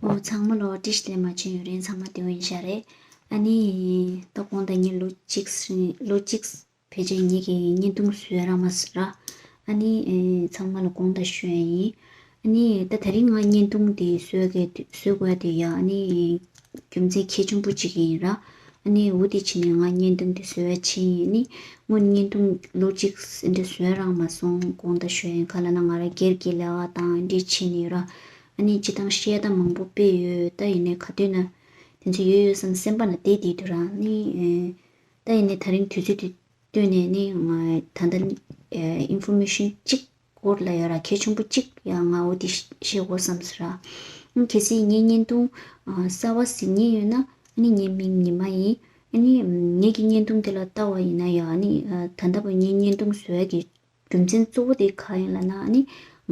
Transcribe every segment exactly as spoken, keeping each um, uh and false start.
ཨོ། ཚང་མ་ལོ་བཀྲ་ཤིས་བདེ་ལེགས། མ་བྱན་ཡུན་རིང་ཚང་མ་བདེ་པོ་ཡིན་ཤག་རེད། ཨ་ནི་ད་གོང་ད་ངས་ལོ་གཅིག་རིང་ལོ་གཅིག་ཕལ་ཆེར་ངེད་ཀྱི་བརྙན་ཐུང་བཟོས་རག་མ་སོང་ར། ཨ་ནི་ཨེ་ཚང་མ་ལ་དགོངས་དག་ཞུ་ཡ་ཡིན། ཨ་ནི་ད་དེ་རིང་ང་བརྙན་ཐུང་དེ་བཟོས་གི་བཟོས་དགོས་ཡ་དེ་ཡ། ཨ་ནི་རྒྱུ་མཚན་གལ་ཆེན་པོ་གཅིག་ཡིན་ར། ཨ་ནི་འོ་དེ་བྱས་ནས་ང་བརྙན་ཐུང་དེ་བཟོས་ཡ་ཕྱིན་ཡིན། ཨ་ནི་སྔོན་བརྙན་ཐུང་ལོ་གཅིག་འདི་བཟོས་རག་མ་སོང་། དགོངས་དག་ཞུ་ཡ་ཡིན། ག་ལབ་ན་ང་རང་སྒེར་གྱི་ལས་ཀ་དང་འདི་བྱས་ནས་ཡོད་ར། ཨ་ནི་སྤྱིར་བཏང་བཤད་སྟངས་མང་པོ་དཔེ་ཡོད། ད་ཡིན་ནའི་ག་དུས་ན་དེ་ཚོ་ཡོད་ཡོད་བསམ་སེམས་པ་ན་བསྡད་བསྡད་དུས་ར། ཨ་ནི་ཨེ་ད་ཡིན་ནའི་ད་རིང་དུས་ཚོད་དེ་བཏོན་ནས་ནི་ང་ད་ལྟ་ཨིན་ཕོར་མེ་ཤན་གཅིག་སྐོར་ལ་ཡོད་ར། གལ་ཆེན་པོ་གཅིག་ཡང་ང་འོ་དེ་བཤད་དགོས་བསམ་སོང་ར། ཨ་གལ་སྲིད་ངའི་བརྙན་ཐུང་ཨ་གསར་བ་གཟིགས་མཁན་ཡོད་ན། ཨ་ནི་ངའི་མིང་ཉི་མ་ཡིན། ཨ་ནི་ངེད་ཀྱི་བརྙན་ཐུང་དེ་ལ་ལྟ་བ་ཡིན་ན་ཡང་། ཨ་ནི་ཨ་ད་ལྟ་བར་ངའི་བརྙན་ཐུང་བཟོ་ཡ་གི་རྒྱུ་མཚན་གཙོ་བོ་དེ་ག་ཡིན་ལབ་ན། ཨ་ནི་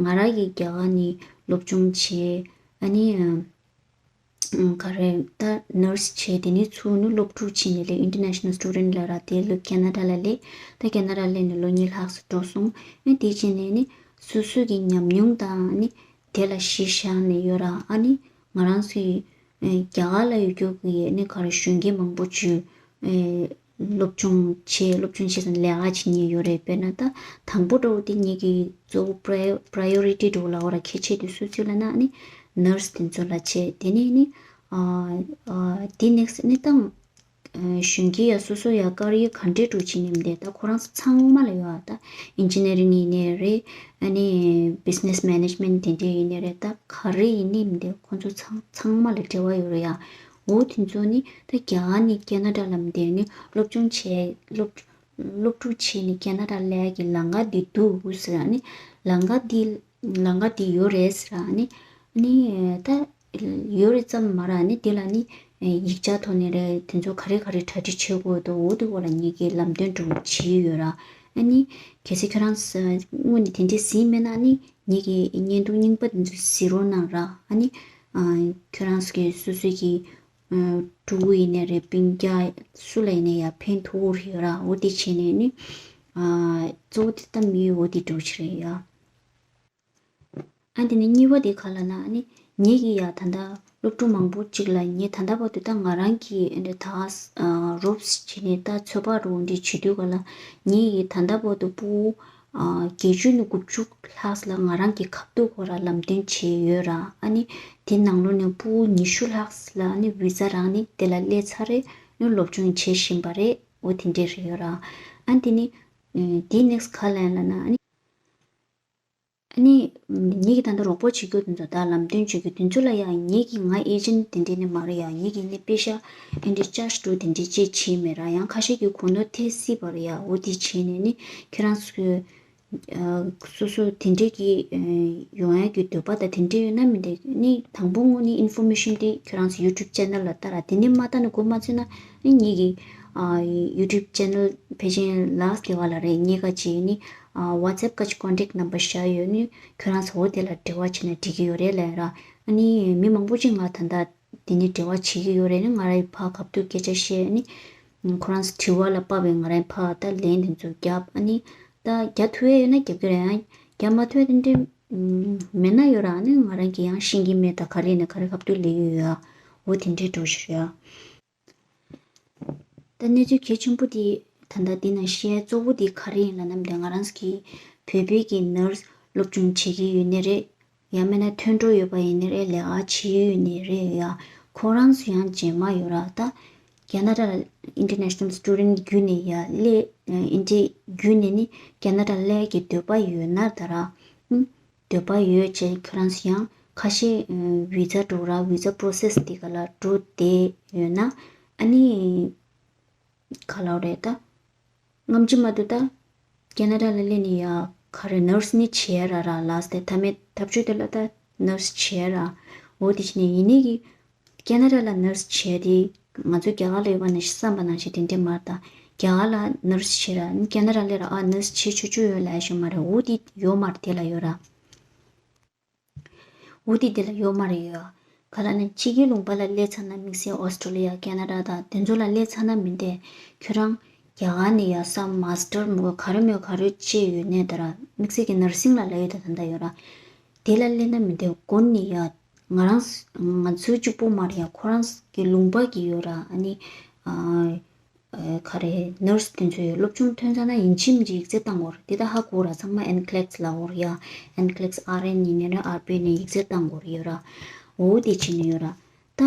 ང་རང་གིས་རྒྱ་གར་ནས་སློབ་སྦྱོང་བྱས། ཨ་ནི་ཨ་ག་རེ་ད་ནར་སི་བྱས། དེ་ནས་ཚུར་ནི་སློབ་ཕྲུག་བྱས་ནས་སླེབས། ཨིན་ཊར་ནེ་ཤ་ནལ་སི་ཊུ་ཌེན་ཊི་ལབ་ར། དེ་ལོ་ཁེ་ན་ཌ་ལ་སླེབས། ད་ཁེ་ན་ཌ་སླེབས་ནས་ལོ་གཉིས་ལྷག་ཙམ་འགྲོ་སོང་། ཨ་དེ་བྱས་ནས་ནི་སོ་སོ་གི་ཉམས་མྱོང་དང་ནི་དེ་ལ་གཞི་བཞག་ནས་ཡོད་ར། ཨ་ནི་ང་རང་ཚོའི་ཨེ་རྒྱ་གར་ལ་ཡོད་རྒྱུ་གི་ནི་ག་རེ་གཞོན་སྐྱེས་མང་པོ་ཅིག་ཨེ་སློབ་སྦྱོང་བྱས། སློབ་སྦྱོང་བྱས་ཙང་ལས་ཀ་བྱེད་མཁན་ཡོད་རེད། དཔེར་ན་ད་དང་པོ་འདྲ་བོ་དེ་ངེད་ཀྱི་གཙོ་བོ་པ་རའི་པ་རའི་ཨོ་རི་ཊི་འདྲ་བོ་ལབ་དགོས་ར། གལ་ཆེ་དེ་སུ་ཚོ་ལབ་ན་ཨ་ནི་ནར་སི་དེ་ཚོ་ལ་བྱས། དེ་ནས་ནི་ཨ་ཨ་དེ་ནེག་སི་ཊི་ནི་ད་ཨ་གཞོན་སྐྱེས་ཡ་སོ་སོ་ཡ་ཀ་རི་ཡར་ག་འདྲས་འགྲོ་བྱེད་ནི་མི་འདུག་ད་ཁོ་རང་ཚོ་ཚང་མ་ལ་ཡོད་ཨ། ད་ཨིན་ཇི་ནི་ཡ་རིང་ཡིན་ནའི་རེད། ཨ་ནི་བི་ཛི་ནེ་སི་མེ་ནེ་ཇི་མེན་ཊི་དེ་འདྲས་ཡིན་ནའི་རེད། ད་ག་རེ་ཡིན་ནའི་མི་འདུག་ཁོ་ཚོ་ཚང་ཚང་མ་ལ་འབྲེལ་བ་ཡོད་རེད་ཡ། འོ་དེ་ཚོ་ནི་ད་རྒྱ་གར་ནས་ཁེ་ན་ཌ་ལ་མི་འདུག་ནི་སློབ་སྦྱོང་བྱས། སློབ་སློབ་ཕྲུག་བྱས་ནས་ཁེ་ན་ཌ་སླེབས་ཡ་གི་ལམ་ཁ་འདི་འདུག་ཟེར། ཨ་ནི་ལམ་ཁ་འདི་ལམ་ཁ་འདི་ཡོད་རེད་ཟེར། ཨ་ནི་ཨ་ནི་ད་ཡོད་རེད་ཙམ་མ་རེད། ཨ་ནི་དེ་ལ་ནི་ཡིག་ཆ་ཐོག་ནས་རེད། དེ་ཚོ་ག་རེ་ག་རེ་གྲ་སྒྲིག་བྱེད་དགོས་འདུག་འོ་དེ་སྐོར་ལ་ངེད་ཀྱིས་ལམ་སྟོན་འདྲ་བོ་བྱས་ཡོད་ར། ཨ་ནི་གལ་སྲིད་ཁྱོད་རང་ཚོ་སྔོན་ནས་དེ་འདྲས་གཟིགས་མེད་ན་ནི་ངེད་ཀྱི་བརྙན་ཐུང་རྙིང་པ་དེ་ཚོ་གཟིགས་རོགས་གནང་ར། ཨ་ནི་ཨ་ཁྱོད་རང་ཚོ་གི་སོ་སོ་གི་ཨ་ཕྲུ་གུ་ཡིན་ནའི་རེད། སྤུན་ཀྱག་སུ་ལ་ཡིན་ནའི་ཡ་ཕན་ཐོགས་ཀྱི་ཡོད་ར། འོ་དེ་བྱས་ནས་ནི་ཨ་གཙོ་བོ་དེ་ད་མི་ཡུལ་འོ་དེ་འདྲ་བོ་ཅིག་རེད་ཡ། ཨ་དེ་ནས་གཉིས་པ་དེ་ག་ལབ་ན། ཨ་ནི་ངེད་ཀྱིས་ཡ་ད་ལྟ་སློབ་ཕྲུག་མང་པོ་ཅིག་ལ། ངས་ད་ལྟ་བར་དུ་ད་ང་རང་གིས་ཨ་འདྲ་ད་ཨ་རོབ་ཙམ་བྱས་ནས་ད་ཚོད་དཔག་འདྲ་བོ་འདི་བྱེད་དུས་ག་ལ། ངེད་ཀྱིས་ད་ལྟ་བར་དུ་ཕྲུ་གུ་ཨ་བརྒྱད་ཅུ་ནས་དགུ་བཅུ་ལྷག་ལ་ང་རང་གིས་ཁ་ཐུག་ཁོ་ར་ལམ་སྟོན་བྱས་ཡོད་ར། ཨ་ནི་དེ་ནང་ལོགས་ནས་ཕྲུ་གུ་ཉི་ཤུ་ལྷག་ལ་ཨ་ནི་བི་ཛ་རག་ནས་དེ་ལ་སླེབས་ཚར་རེད། ཨ་ནི་སློབ་སྦྱོང་བྱེད་བཞིན་པ་རེད། འོ་དེ་འདྲས་རེད་ཡོད་ར། ཨ་དེ་ནི་ཨ་དེ་ནེག་སི་ཊི་ག་ལབ་ན་ཨ་ནི། ཨ་ནི། ངེད་ཀྱིས་ད་ལྟ་རོགས་པ་བྱེད་རྒྱུ་དེ་ཚོ། ད་ལམ་སྟོན་བྱེད་རྒྱུ་དེ་ཚོ་ལ་ཡང་ངེད་ཀྱིས་ང་ཨེ་ཇེན་ཊི་དེ་འདྲས་ནི་མ་རེད་ཡ། ངེད་ཀྱིས་ནི་པེ་ཤ་ཨེ་འདྲས་ཅར་ཇི་འདྲ་བོ་དེ་འདྲས་ཅིག་བྱས་མེད་ར། ཡང་ཁ་ཤས་ཀྱིས་གོ་ནོར་ཐེབས་སྲིད་པ་རེད་ཡ། འོ་དེ་བྱས་ནས་ནི་ཁྱོད་རང་ཚོས་ཨ་སོ་སོ་དེ་འདྲས་ཀྱི་ཨ་ཡོང་ཡ་གི་འདོད་པ་དང་དེ་འདྲས་ཡོད་ན་མི་འདུག་ནི་དང་པོ་ངོ་ནི་ཨིན་ཕོར་མེ་ཤན་དེ་ཁྱོད་རང་ཚོ་ཡུ་ཊུབ་ཅེ་ནལ་ལ་ལྟ་ར། དེ་ནས་མ་ལྟ་ན་གོ་མ་ཚོད་ན་ནི་ངེད་ཀྱི་ཨ་ཡུ་ཊུབ་ཅེ་ནལ་ཕལ་ཆེར་ལགས་དེ་བ་ལ་རེད། ངེད་ཀ་ཅིག་ནི་ཨ་ཝ་ཊི་སེབ་ཀ་ཅིག་ཀོན་ཊེག་ནམ་བར་བཞག་ཡོད། ནི་ཁྱོད་རང་ཚོ་འོ་དེ་ལ་འབྲེལ་བ་བྱས་ན་འགྲིག་གི་ཡོད་རེད་ལབ་ར། ཨ་ནི་མི་མང་པོ་ཅིག་ང་ད་ལྟ་དེ་ནས་འབྲེལ་བ་བྱེད་ཀྱི་ཡོད་རེད། ནི་ང་རའི་ཕར་ཁ་ཐུག་སྐད་ཆ་བཤད། ནི་ཁོ་རང་ཚོ་དྲི་བ་ལ་དཔག་པའི་ང་རའི་ཕར་ད་ལན་དེ་ཚོ་རྒྱབ། ཨ་ནི་ད་རྒྱག་ཐུབ་ཡས་ཡོད་ན་རྒྱབ་ཀྱི་རེད། ཡང་རྒྱབ་མ་ཐུབ་ཡས་དེ་འདྲས་མེད་ན་ཡོད་ར། ཨ་ནི་ང་རང་གིས་ཡང་ཤེས་ཀྱི་མེད། ད་ག་རེ་ནས་ག་རེ་ཁ་ཐུག་ལབ་ཡོད་ཡ། འོ་དེ་འདྲས་འགྲོ་བཞིན་རེད་ཡ། ད་གནས་ཚུལ་གལ་ཆེན་པོ་དེ་ད་ལྟ་འདི་ན་བཤད་གཙོ་བོ་དེ་ག་རེ་ཡིན་ལབ་ན། འདི་ང་རང་ཚོ་གི་བོད་པའི་གི་ནར་སི་སློབ་སྦྱོང་བྱེད་ཀྱི་ཡོད་ནའི་རེད། ཡང་མིན་ན་ཐོན་འགྲོ་ཡོད་པ་ཡིན་ནའི་རེད། ལས་ཀ་བྱེད་ཡོད་ནའི་རེད་ཡ། ཁོ་རང་ཚོ་ཡང་རྗེས་མ་ཡོད་ར། ད་ཁེ་ན་ཌ་ལ་ཨིན་ཊར་ནེ་ཤ་ནལ་སི་ཊུ་ཌེན་ཊི་བརྒྱུད་ནས་ཡ་སླེབས། ཨིན་ཌི་ཡ་བརྒྱུད་ནས་ནི་ཁེ་ན་ཌ་སླེབས་ཀྱི་འདོད་པ་ཡོད་ན་ད་ར། ཨུམ། འདོད་པ་ཡོད་ཅེས་ཁྱོད་རང་ཚོ་ཡང་ཁ་ཤས་ཨ་བི་ཛ་འགྲོ་ར། བི་ཛ་པོ་རོ་སེ་སི་འདི་ག་ལ་འགྲོ་བསྡད་ཡོད་ན། ཨ་ནི་ག་ལབ་རེད་ད། སྔ་ཕྱི་མ་དུ་ད་ཁེ་ན་ཌ་ལ་སླེབས་ནས་ཡ་ག་རེ་ནར་སི་ནི་བྱས་ར་ར། ལགས་ཏེ་མཐའ་མའི་ཐབས་བྱུས་དེ་ལ་ད་ནར་སི་བྱས་ར། འོ་དེ་བྱས་ནས་ཡིན་ནའི་གི་ཁེ་ན་ཌ་ལ་ནར་སི་བྱས་དེ་ང་ཚོ་རྒྱ་གར་ལ་ཡོད་པ་ནང་བཞིན་བསམ་པ་ནང་བཞིན་དེ་འདྲས་མ་རེད་ད། རྒྱ་གར་ལ་ནར་སི་བྱས་ར། ཁེ་ན་ཌ་སླེབས་ར་ཨ་ནར་སི་བྱེད་ཆོག་ཆོག་ཡོད་ལབ་ཡ་ཞིག་མ་རེད། འོ་དེ་ཡོད་མ་རེད། དེ་ལ་ཡོད་ར། འོ་དེ་དེ་ལ་ཡོད་མ་རེད་ཡ། ག་ལབ་ན་ཕྱི་རྒྱལ་ལུང་པ་ལ་སླེབས་ཚར་ན། དམིགས་བསལ་ཨོ་སི་ཀྲོ་ལི་ཡ། ཁེ་ན་ཌ་དང་དེ་ཚོ་ལ་སླེབས་ཚར་ན་མི་འདུག་ཁྱོད་རང་རྒྱ་གར་ནས་ཡ་སམ་མ་སི་ཊར་མོ་ག་རེ་མོ་ག་རེ་བྱས་ཡོད་ནའི་ད་ར། དམིགས་བསལ་གྱི་ནར་སིང་ལ་ལབ་ཡོད་ད་ད་ལྟ་ཡོད་ར། དེ་ལ་སླེབས་ན་མི་འདུག་སྒོ་ནས་ཡ་ ང་རང་ང་ཚོའི་གཅིག་པོ་མ་རེད་ཡ། ཁོ་རང་གི་ལུང་པ་གི་ཡོད་ར། ཨ་ནི་ཨ་ག་རེ་ནར་སི་དེ་ཚོ་ཡོད། སློབ་སྦྱོང་ཐོན་ཚར་ན་ཡིན་གཅིག་མིན་གཅིག་ཡིག་ཚད་བཏང་དགོས་རེད། དེ་ད་ཧ་གོ་ར། ཚང་མ་ཨེན་ཁི་ལེག་སི་ལབ་ཡོད་རེད་ཡ། ཨེན་ཁི་ལེག་སི་ཨར་ཨེན་ཡིན་ནའི་ར་ཨར་པི་ཨེན་ཡིན་ནའི་ཡིག་ཚད་བཏང་དགོས་རེད་ཡོད་ར། འོ་དེ་བྱས་ནས་ཡོད་ར། ད་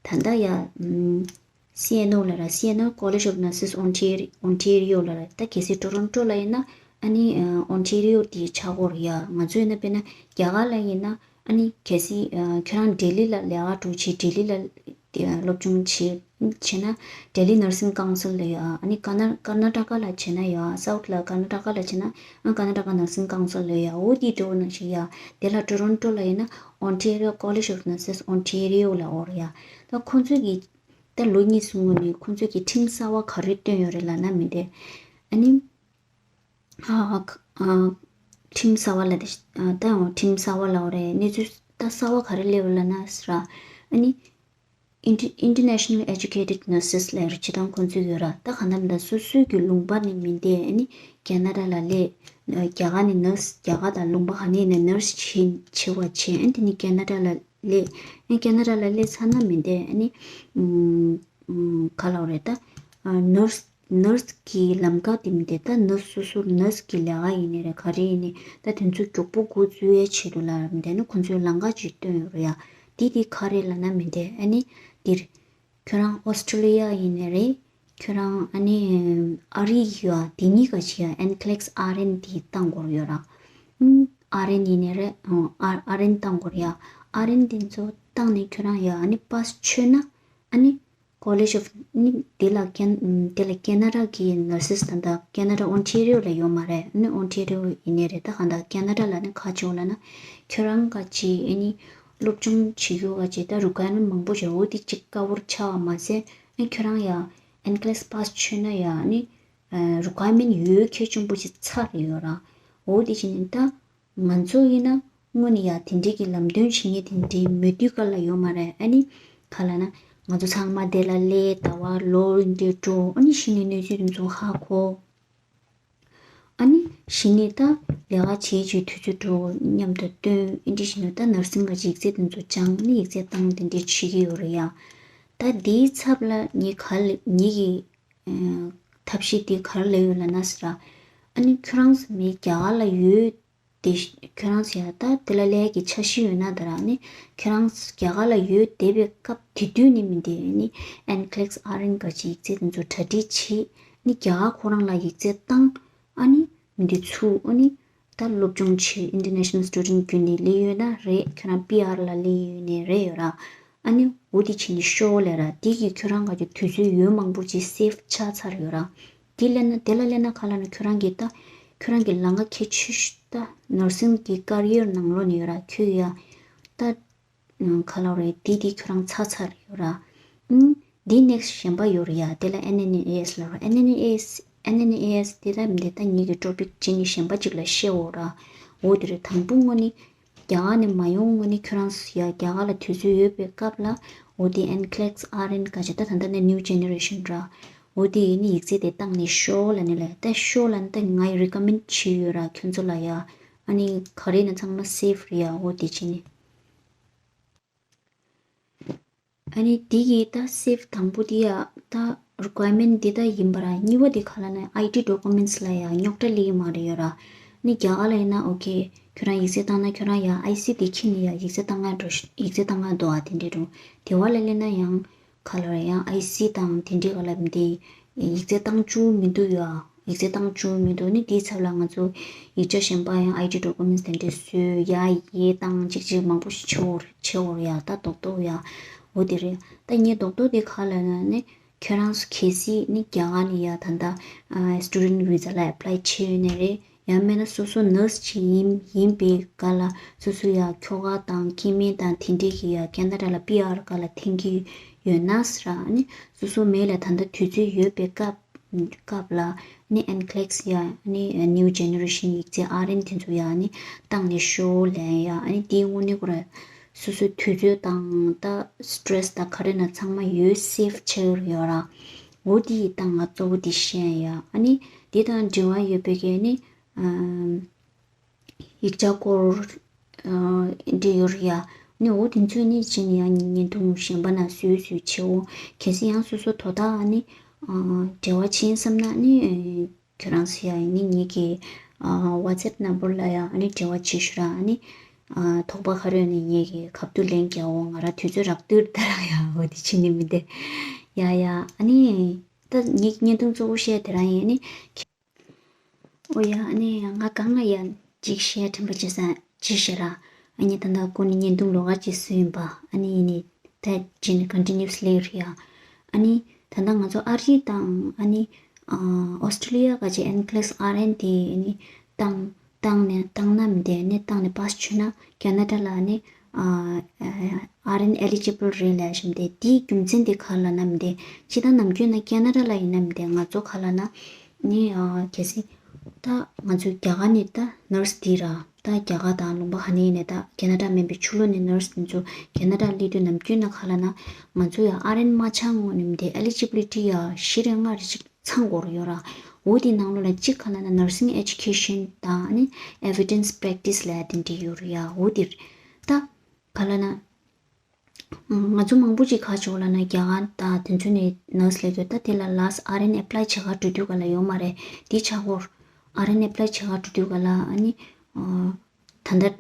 ད་ལྟ་ཡ་ཨམ། སི་ཨེན་ཨོ་ལབ་ར། སི་ཨེན་ཨོ། College of Nurses Ontario Ontario ལབ་ར། ད་གལ་སྲིད་ཊོ་རོན་ཊོ་ལ་ཡིན་ན་ཨ་ནི་ཨོན་ཊེ་རི་ཨོ་དེ་ཆགས་ཀྱི་ཡོད་རེད་ཡ། ང་ཚོ་ཡིན་ན་དཔེར་ན་རྒྱ་གར་ལ་ཡིན་ན་ཨ་ནི་གལ་སྲིད་ཁྱོད་རང་ལྡི་ལི་ལ་ལས་ཀ་འགྲོ་བྱེད། ལྡི་ལི་ལ་སློབ་སྦྱོང་བྱེད་བྱེད་ན་Delhi Nursing Council ལབ་ཡོད་ཡ། ཨ་ནི་ཀར་ན་ཀར་ན་ཊ་ཀ་ལ་བྱེད་ན་ཡ། སའུ་ཐི་ལ་ཀར་ན་ཊ་ཀ་ལ་བྱེད་ན་ཨ་ཀར་ན་ཊ་ཀ་ནར་སིང་ཀའུན་སིལ་ལབ་ཡོད་ཡ། འོ་དེ་འདྲ་བོ་ནང་བཞིན་ཡ། དེ་ལ་ཊོ་རོན་ཊོ་ལ་ཡིན་ན་Ontario College of Nurses Ontario ལབ་ཡོད་རེད་ཡ། ད་ཁོང་ཚོས་ཀྱི་ད་ལོ་གཉིས་གསུམ་སྔོན་ནས་ཁོང་ཚོས་ཀྱི་ཁྲིམས་གསར་བ་ག་རེ་བཏོན་ཡོད་རེད་ལབ་ན་མི་འདི། ཨ་ནི། ཨ་ཨ་ཁྲིམས་གསར་བ་ལབ་དེ། ད་ཡང་ཁྲིམས་གསར་བ་ལབ་རེད། གནས་ཚུལ་ད་གསར་བ་ག་རེ་སླེབས་ཡོད་ལབ་ན་ཟེར་ར། ཨ་ནི། Inter- International Educated Nurses ལབ་རེད། སྤྱིར་བཏང་ཁོང་ཚོས་ཡོད་ར། ད་གང་ལྟར་མི་འདི་སོ་སོའི་གི་ལུང་པ་ནས་མི་འདི་ཨ་ནི་ཁེ་ན་ཌ་ལ་སླེབས། རྒྱ་གར་ནས་ནར་སི། རྒྱ་གར་དང་ལུང་པ་ག་ནས་ཡིན་ནའི་ནར་སི་བྱེད་བྱེད་པ་བྱས། ཨ་ནི་དེ་ནས་ཁེ་ན་ཌ་ལ་སླེབས། ཨ་ནི་ཁེ་ན་ཌ་ལ་སླེབས་ཚར་ན་མི་འདི་ཨ་ནི་ཨམ་ཨམ་ག་ལབ་རེད་ད། ཨ་ནར་སི་ནར་སི་གི་ལམ་ཁ་དེ་མི་འདི་ད་ནར་སི་སོ་སོ་ནར་སི་གི་ལས་ཀ་ཡིན་ནའི་རེད། ག་རེ་ཡིན་ནའི་ད་དེ་ཚོ་མགྱོགས་པོ་འགོ་བཙུགས་ཡའི་ཆེད་དུ་ལ་མི་འདི་ནི་ཁོང་ཚོས་ལམ་ཁ་ཅིག་བཏོན་ཡོད་རེད་ཡ། འདི་དེ་ག་རེ་ལབ་ན་མི་འདི་ཨ་ནི་འདིར། ཁྱོད་རང་ཨོ་སི་ཀྲི་ལི་ཡ་ཡིན་ནའི་རེད། ཁྱོད་རང་ཨ་ནི་ཨ་རི་ཡ་དེ་གཉིས་ཀ་ཅིག་ཡ་ཨེན་ཁི་ལེག་སི་ཨར་ཨེན་དེ་བཏང་དགོས་ཡོད་ར། ཨུམ། ཨར་ཨེན་ཡིན་ནའི་རེད། ཨ་ཨར་ཨར་ཨེན་བཏང་དགོས་ཡ། ཨར་ཨེན་དེ་ཚོ་བཏང་ནས་ཁྱོད་རང་ཡ་ཨ་ནི་པཱ་སི་ཆོད་ན་ཨ་ནི་College of ནི་དེ་ལ་ཁེ་དེ་ལ་ཁེ་ན་ཌ་གི་ནར་སི་ད་ལྟ་ཁེ་ན་ཌ་ཨོན་ཊེ་རི་ཡོ་ལ་ཡོད་མ་རེད། ཨ་ནི་ཨོན་ཊེ་རི་ཡོ་ཡིན་ནའི་རེད། ད་གང་ལྟར་ཁེ་ན་ཌ་ལ་ནི་ག་ཅིག་ཡོད་ལབ་ན་ཁྱོད་རང་ག་ཅིག་ཨ་ནི་སློབ་སྦྱོང་བྱེད་རྒྱུ་ག་ཅིག་ད་རི་ཀོ་ཡར་མེན་ཊི་མང་པོ་ཡོད། འོ་དེ་ཅིག་ཀ་བར་ཆགས་པ་མ་ཟད་ཨ་ནི་ཁྱོད་རང་ཡ་ཨེན་ཁི་ལེག་སི་པཱ་སི་ཆོད་ན་ཡ་ཨ་ནི་རི་ཀོ་ཡར་མེན་ཊི་ཡོད་གལ་ཆེན་པོ་ཅིག་ཚར་ཡོད་ར། འོ་དེ་བྱས་ནས་ད། ང་ཚོ་ཡིན་ན་དངོས་ནས་ཡ་དེ་འདྲའི་གི་ལམ་སྟོན་བྱེད་མཁན་དེ་འདྲའི་མེད་དུས་ག་ལ་ཡོད་མ་རེད། ཨ་ནི་ག་ལབ་ན་ང་ཚོ་ཚང་མ་དེ་ལ་སླེབས། ཟླ་བ་ལོ་འདི་འདྲ་འགྲོ། ཨ་ནི་གཞི་ནས་གནས་ཚུལ་དེ་ཚོ་ཧ་གོ། ཨ་ནི་གཞི་ནས་ད་ལས་ཀ་བྱེད་བྱེད་དུས་ཚོད་འགྲོ་མཉམ་དུ་བཏོན། ཨ་འདྲ་བྱས་ནས་ད་ནར་སིང་ག་ཅིག་ཡིག་ཚད་དེ་ཚོ་སྦྱངས། ཨ་ནི་ཡིག་ཚད་བཏང་། དེ་འདྲ་བྱེད་ཀྱི་ཡོད་རེད་ཡ། ད་དེའི་ཚབ་ལ་ངས་ག་ལ་ངེད་ཀྱི་ཐབས་ཤེས་དེ་ག་རེ་ལབ་ཡོད་ལབ་ན་ཟེར་ར། ཨ་ནི་ཁྱོད་རང་ཚོ་མི་རྒྱ་གར་ལ་ཡོད་དེ། ཁྱོད་རང་ཚོ་ཡ་ད་དེ་ལ་སླེབས་ཀྱི་འཆར་གཞི་ཡོད་ན་ད་ར། ཨ་ནི་ཁྱོད་རང་ཚོ་རྒྱ་གར་ལ་ཡོད་བསྡད་པའི་སྐབས་དེ་དུས་ནས་མི་འདི་ཨ་ནི་ཨེན་ཁི་ལེག་སི་ཨར་ཨེན་ག་ཅིག་ཡིག་ཚད་དེ་ཚོ་གྲ་སྒྲིག་བྱེད། ཨ་ནི་རྒྱ་གར་ཁོ་རང་ལ་ཡིག་ཚད་བཏང་། ཨ་ནི་མི་འདི་ཚུར་ཨ་ནི་ད་སློབ་སྦྱོང་བྱེད། International Student བརྒྱུད་ནས་སླེབས་ཡོད་ན་རེད། ཁྱོད་རང་པི་ཨར་ལ་སླེབས་ཡོད་ནའི་རེད་ཡོད་ར། ཨ་ནི་འོ་དེ་བྱས་ནས་ཤོག་ལབ་ར། དེ་གིས་ཁྱོད་རང་ག་ཅིག་དུས་ཚོད་ཡུན་མང་པོ་ཅིག་སེབ་ཆགས་ཚར་ཡོད་ར། དེ་ལབ་ན་དེ་ལ་སླེབས་ན་ག་ལབ་ན་ཁྱོད་རང་གི་ད་ཁྱོད་རང་གི་ལམ་ཁ་གལ་ཆེ་ཤོས་ད་ནར་སིང་གི་ཀ་རི་ཡར་ནང་ལོགས་ནས་ཡོད་ར། ཁྱོད་ཡ་ད་ག་ལབ་རེད། དེ་དེ་ཁྱོད་རང་ཚར་ཚར་ཡོད་ར། ཨུམ། དེ་ནེག་སི་གཞན་པ་ཡོད་རེད་ཡ། དེ་ལ་ཨེན་ཨེན་ཨེ་ཨེས་ལབ་ར། ཨེན་ཨེན་ཨེ་ཨེས་ཨེན་ཨེན་ཨེ་ཨེས་དེ་ལ་མི་འདི་ད་ངེད་ཀྱི་ཊོ་པིག་གཅིག་ནས་གཞན་པ་གཅིག་ལ་བཤད་འོ་ར། འོ་དེ་རེད། དང་པོ་དངོས་གནས་རྒྱ་གར་ནས་མ་ཡོང་སྔོན་ནས་ཁྱོད་རང་ཚོ་ཡ་རྒྱ་གར་ལ་དུས་ཚོད་ཡོད་པའི་སྐབས་ལ་འོ་དེ་ཨེན་ཁི་ལེག་སི་ཨར་ཨེན་ག་ཅིག་ད་ད་ལྟ་ནས་ནིའུ་ཇེ་ནེ་རེ་ཤན་ར། འོ་དེ་ཡིན་ནི་ཡིག་ཚད་དེ་བཏང་ནས་ཤོག་ལབ་ནི་ལ། ད་ཤོག་ལབ་ནི་ད་ངས་རི་ཀོ་མེན་ཊི་བྱས་ཡོད་ར་ཁྱོད་ཚོ་ལ་ཡ། ཨ་ནི་ག་རེ་ཡིན་ན་ཚང་མ་སེབ་རེད་ཡ། འོ་དེ་བྱས་ནས། ཨ་ནི་དེ་གི་ད་སེབ་དང་པོ་དེ་ཡ་ད་རི་ཀོ་ཡར་མེན་ཊི་དེ་ད་ཡིན་པ་ར། གཉིས་པ་དེ་ག་ལབ་ན་ཨའི་ཌི་ཌོ་ཀུ་མེན་ཊི་ལ་ཡ་རྙོག་དྲ་སླེབས་ཀྱི་མ་རེད་ཡོད་ར། ནི་རྒྱ་གར་ལ་ཡིན་ན་ཨོ་ཁེ་ཁྱོད་རང་ཡིག་ཚད་བཏང་ན་ཁྱོད་རང་ཡ་ཨའི་སི་དེ་འཁྱེར་ནས་ཡ་ཡིག་ཚད་བཏང་ང་འགྲོ་ཡིག་ཚད་བཏང་ང་འདུག་ཨ། དེ་འདྲས་འགྲོ། དེ་བ་ལ་སླེབས་ན་ཡང་ག་ལབ་ར། ཡང་ཨའི་སི་དང་དེ་འདྲས་ག་ལབ་མི་འདི་ཡིག་ཚད་བཏང་བཅུག་མི་འདུག་ཡ། ཡིག་ཚད་བཏང་བཅུག་མི་འདུག་ནི་དེའི་ཚབ་ལ་ང་ཚོ་ཡིག་ཆ་གཞན་པ་ཡང་ཨའི་ཌི་ཌོ་ཀུ་མེན་ཊི་དེ་འདྲས་བཟོས་ཡ་ཡེ་བཏང་ཅིག་ཅིག་མང་པོ་ཞིག་བྱེད་འོ་བྱེད་འོ་ཡ། ད་རྡོག་རྡོག་ཡ། འོ་དེ་རེད། ད་ངའི་རྡོག་རྡོག་དེ་ག་ལབ་ན་ནི་ཁྱོད་རང་ཚོ་གལ་སྲིད་ནི་རྒྱ་གར་ནས་ཡ་ད་ལྟ་ཨ་སི་ཊུ་ཌེན་ཊི་བི་ཟ་ལ་ཨེབ་ལའི་བྱས་ཡོད་ནའི་རེད། ཡང་མིན་ན་སོ་སོ་ནར་སི་ཅིག་ཡིན་ཡིན་པའི་སྐབས་ལ་སོ་སོ་ཡ་ཁྱོ་ག་དང་སྐྱེ་དམན་དང་དེ་འདྲས་ཀྱི་ཡ་ཁེ་ན་ཌ་ལ་པི་ཨར་སྒང་ལ་འཐེན་གྱི་ཡོད་ན་ཟེར་ར། ཨ་ནི་སོ་སོ་མེད་ལ་ད་ལྟ་དུས་ཚོད་ཡོད་པའི་སྐབས་སྐབས་ལ་ནི་ཨེན་ཁི་ལེག་སི་ཡ་ནི་ནིའུ་ཇེ་ནེ་རེ་ཤན་ཡིག་ཚད་ཨར་ཨེན་དེ་ཚོ་ཡ་ནི་བཏང་ནས་ཤོག་ལབ་ཡ། ཨ་ནི་དེའི་དངོས་གནས་ཁོ་ར་སོ་སོའི་དུས་ཚོད་དང་ད་སི་ཊེ་རེ་སི་དང་ག་རེ་ན་ཚང་མ་ཡོད་སེབ་ཆགས་ཡོད་ར། འོ་དེ་ཡི་ད་ང་གཙོ་བོ་དེ་བཤད་ཡ། ཨ་ནི་དེ་དང་འབྲེལ་བ་ཡོད་པའི་གི་ནི་ཨམ། ཡིག་ཆ་སྐོར་ཨ་འདྲ་ཡོད་རེད་ཡ། ནི་འོ་དེ་ཚོས་ནི་ཅི་ནི་ཡང་ཉིན་ཐུང་གཞན་པ་ན་སུས་སུས་བྱེད་འོ། གལ་སྲིད་ཡང་སོ་སོ་དོ་བདག་ནི་འབྲེལ་བ་བྱེད་བསམ་ན་ནི་ཁྱོད་རང་སུ་ཡ་ཡིན་ནི་ངེད་ཀྱི་WhatsApp number ལ་ཡང་ནི་འབྲེལ་བ་བྱེད་ཤོག་ར། ནི་དོགས་པ་ག་རེ་ཡོད་ནི་ངེད་ཀྱི་ཁ་ཐུག་ལན་རྒྱག་འོ། ང་རང་དུས་ཚོད་རག་དུས་ད་ར་ཡ་འོ་དེ་བྱེད་ནི་མི་འདུག་ཡ་ཡ། ཨ་ནི་ད་ངེད་ཀྱི་བརྙན་ཐུང་གཙོ་བོ་བཤད་དེ་རང་ཡིན་ནི། ཨོ་ཡ། ཨ་ནི་ང་གང་ང་ཡ་ཅིག་བཤད་དྲན་པ་བྱེད་ས་ཅི་བཤད་ར། ཨ་ནི་ད་ལྟ་ཁོ་ནི་བརྙན་ཐུང་ལོགས་ཀ་ཅིག་བཟོས་ཡིན་པ། ཨ་ནི་ཡིན་ནི་ད་ཅི་ནི་continuously རེད་ཡ། ཨ་ནི་ད་ལྟ་ང་ཚོ་ཨ་རི་དང་ཨ་ནི་ཨོ་སི་ཀྲི་ལི་ཡ་ག་ཅིག་ཨེན་ཁི་ལེག་སི་ཨར་ཨེན་དེ་ཨ་ནི་བཏང་བཏང་ནས་བཏང་ན་མི་དེ་ནི་བཏང་ནས་པཱ་སི་བྱུང་ན་ཁེ་ན་ཌ་ལ་ཨ་ནི་ཨ་ཨ་ཨར་ཨེན་ཨེ་ལི་ཇི་བལ་རེད་ལབ་བཞིན་དེ། དེའི་རྒྱུ་མཚན་དེ་ག་ལ་ན་མི་དེ་ཅི་ད་ནམ་རྒྱུན་ན་ཁེ་ན་ཌ་ལ་ཡིན་ན་མི་དེ་ང་ཚོ་ག་ལ་ན་ནི་ཨ་གལ་སྲིད་ད་ང་ཚོའི་རྒྱ་གར་ནས་ད་ནར་སི་དེ་ར་ད་རྒྱ་གར་དང་ལུང་པ་ག་ནས་ཡིན་ནས་ད་ཁེ་ན་ཌ་མིན་པའི་ཕྱི་ལོགས་ནས་ནར་སི་དེ་ཚོ་ཁེ་ན་ཌ་སླེབས་དུས་ནམ་རྒྱུན་ན་ག་ལ་ན་ང་ཚོ་ཡ་ཨར་ཨེན་མ་ཆགས་སྔོན་ནས་མི་དེ་ཨེ་ལི་ཇི་བི་ལི་ཊི་ཡ་བཞི་རེ་ལྔ་རེ་ཅིག་ཚང་དགོས་རེད་ཡོད་ར། འོ་དེ་ནང་ལོགས་ལ་གཅིག་ག་ལ་ན་nursing education དང་ནི་evidence practice ལབ་ཡ་དེ་འདྲ་ཡོད་རེད་ཡ། འོ་དེ་རེད། ད་ག་ལ་ན་ང་ཚོ་མང་པོ་ཅིག་ག་ཅིག་ལ་ན་རྒྱ་གར་དང་དེ་ཚོ་ནས་ནར་སི་ལབ་དུས་ད་དེ་ལ་ལཱསི་ཨར་ཨེན་ཨེ་པི་ལའི་བྱེད་ག་འགྲོ་དུས་ག་ལ་ཡོད་མ་རེད། དེ་ཆག་གོ། ཨར་ཨེན་ཨེ་པི་ལའི་བྱེད་ག་འགྲོ་དུས་ག་ལ་ཨ་ནི་ད་ལྟ་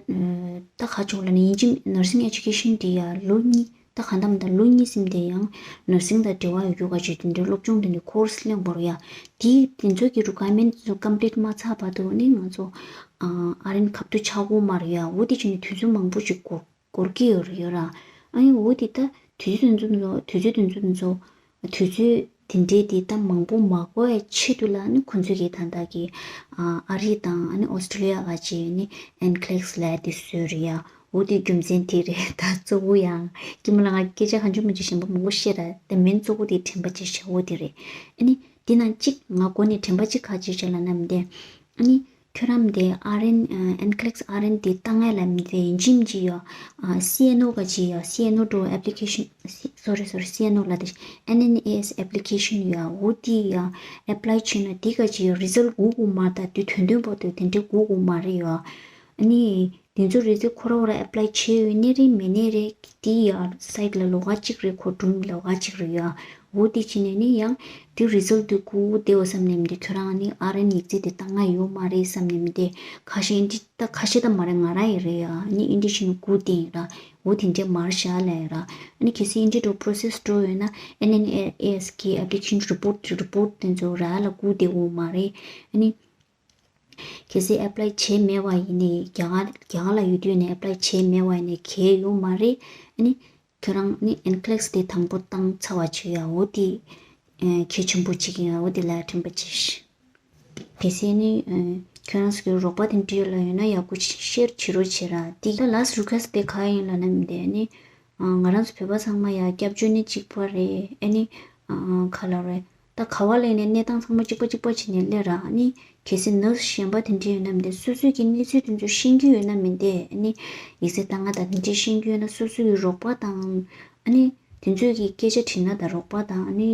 ད་ག་ཅིག་ལ་ན་ཡིན་གཅིག་nursing education དེ་ཡ་ལོ་གཉིས་ད་ག་འདམ་ད་ལོ་གཉིས་ཟིན་དེ་ཡང་nursing དང་འབྲེལ་བ་ཡོད་རྒྱུ་ག་ཅིག་དེ་འདྲའི་སློབ་སྦྱོང་དེ་འདྲའི་course གླེང་བོར་ཡ། དེ་དེ་ཚོ་གི་requirement དེ་ཚོ་complete མ་ཚར་བར་དུ་ནི་ང་ཚོ་ཨར་ཨེན་ཁ་ཐུག་ཆག་གོ་མ་རེད་ཡ། འོ་དེ་བྱས་ནས་དུས་ཚོད་མང་པོ་ཅིག་འགོར་འགོར་གྱི་ཡོད་རེད་ཡོད་ར། ཨ་ནི་འོ་དེ་ད་དུས་ཚོད་དེ་ཚོ་དུས་ཚོད་དེ་ཚོ་དེ་ཚོ་དུས་ཚོད་དེ་འདྲའི་དེ་ད་མང་པོ་མ་འགོར་བའི་ཆེད་དུ་ལ་ནི་ཁོང་ཚོས་ཀྱི་ད་ལྟ་གི་ཨ་ཨ་རི་དང་ཨ་ནི་ཨོ་སི་ཀྲི་ལི་ཡ་ག་ཅིག་ནི་ཨེན་ཁི་ལེག་སི་ལབ་དེ་བཟོས་རེད་ཡ། འོ་དེ་རྒྱུ་མཚན་དེ་རེད། ད་གཙོ་བོ་ཡང་ཀྱི་མ་ལ་ང་སྐད་ཆ་གང་བྱུང་མི་བྱུང་གཞན་པ་མང་པོ་བཤད་ར། དེ་མིན་གཙོ་བོ་དེ་དྲན་པ་ཅིག་བྱ་འོ་དེ་རེད། ཨ་ནི་དེ་ནང་གཅིག་ང་མགོ་ནས་དྲན་པ་ཅིག་ག་ཅིག་བྱ་ལ་ན་མི་དེ་ཨ་ནི། ཁྱོད་རང་དེ་ཨར་ཨེན་ཨེན་ཁི་ལེག་སི་ཨར་ཨེན་དེ་བཏང་ཡ་ལ་མི་དེ་ཡིན་གཅིག་མིན་གཅིག་ཡོད། སི་ཨེན་ཨོ་ག་ཅིག་ཡོད། སི་ཨེན་ཨོ་འགྲོ་application sorry sorry སི་ཨེན་ཨོ་ལ་དེ་ཨེན་ཨེན་ཨེ་ཨེས་application ཡོད། འོ་དེ་ཡ་apply བྱས་ན་དེ་ག་ཅིག་ཡོད་result དགོས་དགོས་མ་ད་དེ་དོན་དོན་པོ་དེ་དེ་འདྲའི་དགོས་དགོས་མ་རེད་ཡོད། ཨ་ནི་དེ་ཚོ་result ཁོ་ར་ཁོ་ར་apply བྱས་ཡོད་ནི་རེད་མེད་ནི་རེད། དེ་ཡ་site ལ་ལོགས་ཀ་གཅིག་རེད། ཁོ་སྒྲུང་ལོགས་ཀ་གཅིག་རེད་ཡོད། འོ་དེ་བྱས་ནས་ནི་ཡང་དེ་result དེ་སྒུག་བསྡད་འོ་བསམ་ནས་མི་འདུག་ཁྱོད་རང་ནི་ཨར་ཨེན་ཡིག་ཚད་དེ་བཏང་ང་ཡོད་མ་རེད་བསམ་ནས་མི་འདུག་ཁ་ཤས་འདི་ད་ཁ་ཤས་ད་མ་རེད། ང་རང་ཡི་རེད་ཡ། ནི་ཨིན་འདྲི་བྱས་ནས་སྒུག་བསྡད་ཡིན་ར། འོ་དེ་འདྲས་མར་བཞག་ལ་ཡ་ར། ཨ་ནི་གལ་སྲིད་ཨིན་འདྲི་འགྲོ་process འགྲོ་ཡོད་ན་ཨེན་ཨེན་ཨེ་ཨེས་གི་application report report དེ་ཚོ་རག་ལ་སྒུག་བསྡད་འོ་མ་རེད། ཨ་ནི། གལ་སྲིད་apply བྱས་མེད་པ་ཡིན་ནའི་རྒྱ་གར་རྒྱ་གར་ལ་ཡོད་དུས་ནས་apply བྱས་མེད་པ་ཡིན་ནའི་གལ་ཡོད་མ་རེད། ཨ་ནི་ཁྱོད་རང་ནི་ཨེན་ཁི་ལེག་སི་དེ་དང་པོ་བཏང་ཚར་བ་བྱོས་ཡ། འོ་དེ་གལ་ཆེན་པོ་གཅིག་ཡིན་ཡ། འོ་དེ་ལ་དྲན་པ་བྱེད་ཤིག་གལ་སྲིད་ནི་ཁྱོད་རང་ཚོ་གི་རོགས་པ་དེ་འདྲ་ཡོད་ལ་ཡོད་ན་ཡག་པོ་ཅིག་share བྱེད་རོགས་བྱེད་ར། དེ་ད་last request དེ་ག་ཡིན་ལབ་ན་མི་འདུག་ཨ་ནི་ང་རང་ཚོ་བོད་པ་ཚང་མ་ཡ་སྐྱབས་བཅོལ་ནི་གཅིག་པ་རེད། ཨ་ནི་ག་ལ་རེད། ད་ག་བ་ལེན་ནས་གནས་སྟངས་ཚང་མ་གཅིག་པ་གཅིག་པ་བྱས་ནས་སླེབས་ར། ཨ་ནི་གལ་སྲིད་ནར་སི་གཞན་པ་དེ་འདྲ་ཡོད་ན་མི་འདུག་སོ་སོའི་གི་གནས་ཚུལ་དེ་ཚོ་ཤེས་ཀྱི་ཡོད་ན་མི་འདུག་ཨ་ནི་ཡིག་ཚད་བཏང་ང་དང་དེ་འདྲ་ཤེས་ཀྱི་ཡོད་ན་སོ་སོའི་གི་རོགས་པ་དང་ཨ་ནི་དེ་ཚོའི་གི་སྐད་ཆ་དྲིས་ན་ད་རོགས་པ་དང་ཨ་ནི་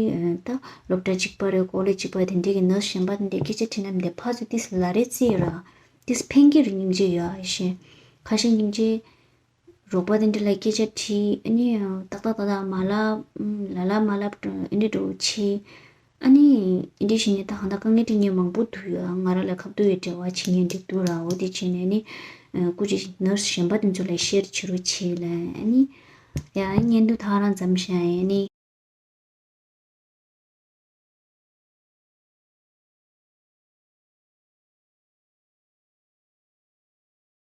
ད་སློབ་གྲྭ་གཅིག་པ་རེད། ཀོ་ལེཇ་གཅིག་པ་དེ་འདྲའི་གི་ནར་སི་གཞན་པ་དེ་འདྲའི་སྐད་ཆ་དྲིས་ན་མི་འདུག་ཕར་ཚུར་ཏིས་ལ་རེ་རྩིས་ར། ཏིས་ཕན་གྱི་རེད་སྙིང་རྗེ་ཡོད་ཨ་ཤེ། ཁ་ཤས་སྙིང་རྗེ། རོགས་པ་དེ་འདྲ་ལ་སྐད་ཆ་དྲིས། ཨ་ནི་ཏག་ཏག་ཏག་ཏག་མ་ལབ། ཨམ། ལ་ལ་མ་ལབ་འགྲོ་ཨ་ནི་འགྲོ་བྱེད། ཨ་ནི་འདི་བཞིན་ནི་ད་གང་ལྟར་དཀའ་ངལ་འཕྲད་མཁན་མང་པོ་འདུག་ཡ། ང་རང་ལ་ཁ་ཐུག་ཡོད་འབྲེལ་བ་བྱེད་མཁན་འདྲ་འདུག་ར། འོ་དེ་བྱས་ནས་ནི་སྐུ་མཁྱེན་ནར་སི་གཞན་པ་དེ་ཚོ་ལ་ཤེར་བྱེད་རོགས་བྱེད་ལ། ཨ་ནི་ཡ་བརྙན་ཐུང་ད་ག་རང་མཚམས་བཞག་ཡ། ཨ་ནི།